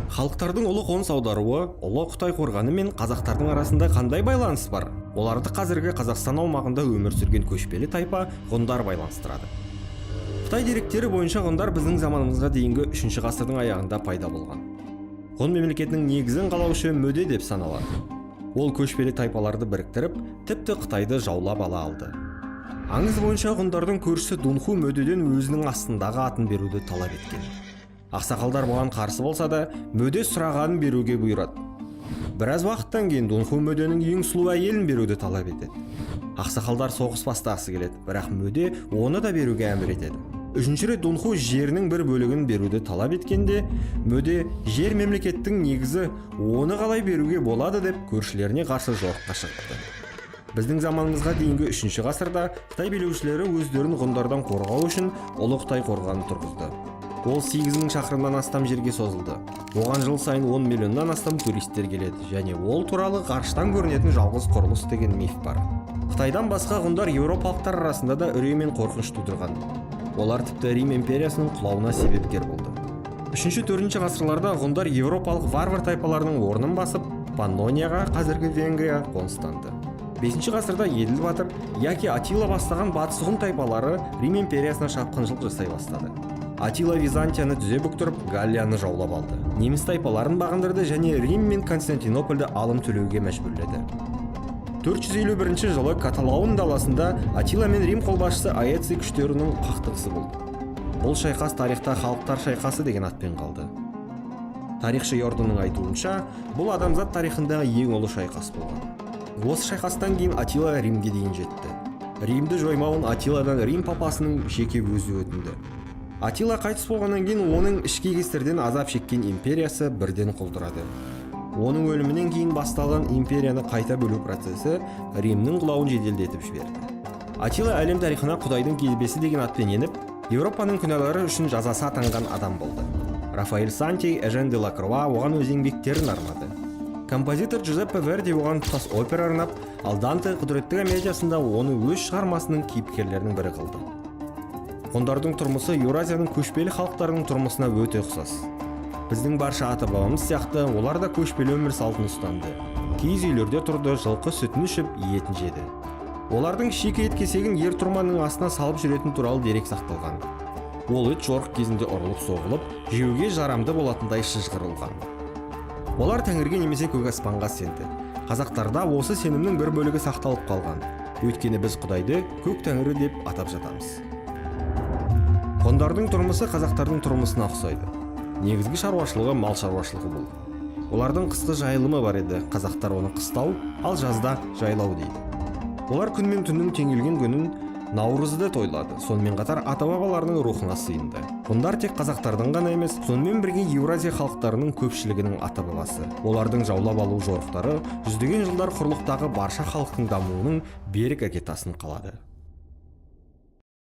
Халықтардың ұлы қоныс аударуы, Ұлы Қытай қорғаны мен қазақтардың арасында қандай байланыс бар? Оларды қазіргі Қазақстан аумағында өмір сүрген көшпелі тайпа ғұндар байланыстырады. Қытай деректері бойынша, ғұндар біздің заманымызға дейінгі 3 ғасырдың аяғында пайда болған. Ғұн мемлекетінің негізін қалаушы Мөде деп саналады. Ол көшпелі тайпаларды біріктіріп, тіпті Қытайды жаулап ала алды. Аңыз бойынша, ғұндардың көршісі Дунху Мөдеден өзінің астындағы атын беруді талап еткен. Ақсақалдар бұған қарсы болса да, Мөде сұрағанын беруге бұйырады. Біраз уақыттан кейін Дунху Мөденің ең сұлу әйелін беруді талап етеді. Ақсақалдар соғыс бастағысы келеді, бірақ Мөде оны да беруге әмір етеді. Үшінші рет Дунху жерінің бір бөлігін беруді талап еткенде, Мөде «Жер – мемлекеттің негізі, оны қалай беруге болады?» деп көршілеріне қарсы жорыққа шығыпты. Біздің заманымызға дейінгі 3 ғасырда қытай билеушілері өздерін ғұндардан қорғау үшін Ұлы Қытай қорғанын тұрғызды. Ол 8000 шақырымнан астам жерге созылды. Оған жыл сайын 10 миллионнан астам туристер келеді және ол туралы ғарыштан көрінетін жалғыз құрылыс деген миф бар. Қытайдан басқа, ғұндар еуропалықтар арасында да үрей мен қорқыныш тудырған. Олар тіпті Рим империясының құлауына себепкер болды. Үшінші, төртінші ғасырларда ғұндар еуропалық варвар тайпаларының орнын басып, Паннонияға, қазіргі Венгрия, қоныстанды. Бесінші ғасырда Еділ батыр яки Атила бастаған батыс ғұн тайпалары Рим империясына шапқыншылық жасай бастады. Атила Византияны тізе бүктіріп, Галлияны жаулап алды, неміс тайпаларын бағындырды және Рим мен Константинопольді алым төлеуге мәжбүрледі. 451 жылы Каталаун даласында Атила мен Рим қолбасшысы Аэций күштерінің қақтығысы болды. Бұл шайқас тарихта халықтар шайқасы деген атпен қалды. Тарихшы Йорданның айтуынша, бұл адамзат тарихындағы ең ұлы шайқас болған. Осы шайқастан кейін Атила Римге дейін жетті. Римді жоймауын Атиладан Рим папасының жеке өзі өтінді. Атила қайтыс болғаннан кейін оның ішкі кесірден азап шеккен империясы бірден құлдырады. Оның өлімінен кейін басталған империяны қайта бөлу процесі Римнің құлауын жеделдетіп жіберді. Атила әлем тарихына құдайдың кезбесі деген атпен еніп, Еуропаның күнәлары үшін жазасы атанған адам болды. Рафаэль Санти, Эжен де Лакруа оған өз еңбектерін арнады. Композитор Джузеппе Верди оған тұтас опера арнап, ал Данте «Құдіретті комедиясында» оны өз шығармасының кейіпкерлерінің бірі қылды. Ғұндардың тұрмысы Еуразияның көшпелі халықтарының тұрмысына өте ұқсас. Біздің барша ата бабамыз сияқты, олар да көшпелі өмір салтын ұстанды: киіз үйлерде тұрды, жылқы сүтін ішіп, етін жеді. Олардың шикі ет кесегін ер тұрманның астына салып жүретін туралы дерек сақталған. Ол ет жорық кезінде ұрылып соғылып, жеуге жарамды болатындай шыжғырылған. Олар тәңірге немесе көк аспанға сенді. Қазақтарда осы сенімнің бір бөлігі сақталып қалған, өйткені біз құдайды көк тәңірі деп атап жатамыз. Ғұндардың тұрмысы қазақтардың тұрмысына ұқсайды. Негізгі шаруашылығы мал шаруашылығы болды. Олардың қысқы жайылымы бар еді. Қазақтар оны қыстау, ал жазда жайлау дейді. Олар күн мен түннің теңелген күнін, Наурызды тойлады, сонымен қатар ата бабаларының рухына сыйынды. Ғұндар тек қазақтардың ғана емес, сонымен бірге Еуразия халықтарының көпшілігінің ата бабасы. Олардың жаулап алу жорықтары жүздеген жылдар құрлықтағы барша халықтың дамуының берік іргетасын қалады.